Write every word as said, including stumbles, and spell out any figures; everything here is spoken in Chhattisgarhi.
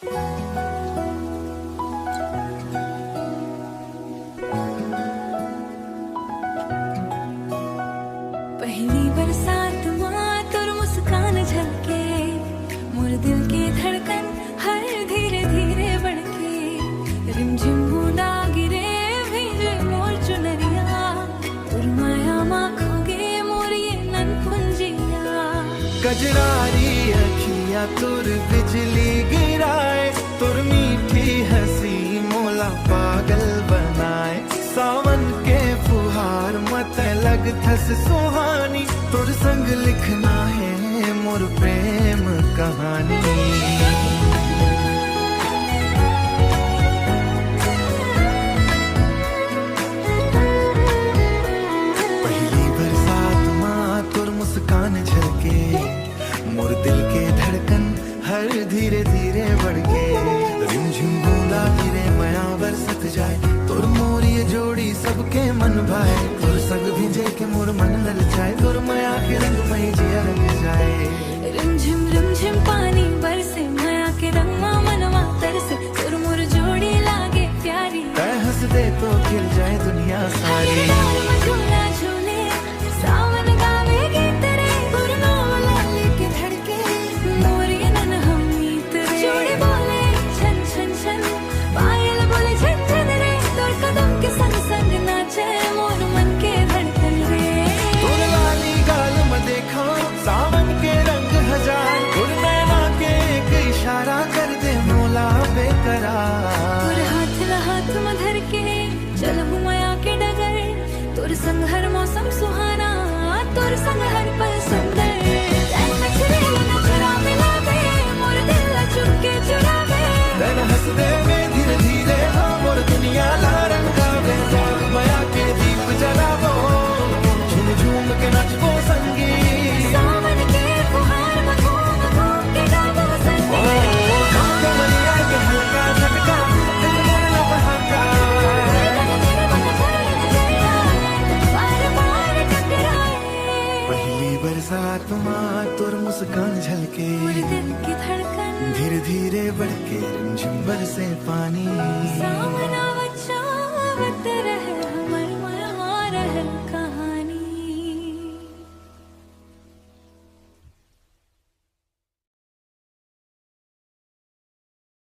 पहली बरसात मा तोर मुस्कान झलके, मोर दिल के धड़कन हर धीरे धीरे बढ़के। रिमझिम बूंदा गिरे, भींजे मोर चुनरिया, तोर माया मा खो गे मोर ये नन पुंजिया। कजरारी अखिया तोर बिजली गिराए, तोर मीठी हंसी मोला पागल बनाए। सावन के फुहार मत लगथस सुहानी, तोर संग लिखना है मोर प्रेम कहानी। पहली बरसात मा तोर मुस्कान झलके, मोर दिल के धड़कन हर धीरे धीरे बढ़के। रिमझिम बूंदा गिरे, मया बरसत जाए, तोर मोर ये जोड़ी सबके मन भाए। तोर संग भींजे के मोर मन ललचाए, तोर मया के रंग मई जिया रंग जाए। रिमझिम रिमझिम पानी बरसे, मया के रंग मा मनवा तरसे, तोर मोर जोड़ी लागे प्यारी। तै हंस दे तो खिल जाए दुनिया सारी। डाल मा झूला झूले, सावन गावे गीत रे, तोर नाम ला लेके धड़के, मोर ये नन हमीत रे। चूड़ी बोले छन छन छन, पायल बोले झन झन रे, तोर कदम के संग संग नाचे मोर मन के धड़कन रे। तोर लाली गाल म देखा सावन के रंग हजार, तोर नैना के एक इशारा कर दे मोला बेकरार। तोर हाथ ला हाथ म धर के चलहूं मया के डगर, तोर संग हर मौसम सुहाना, तोर संग हर पल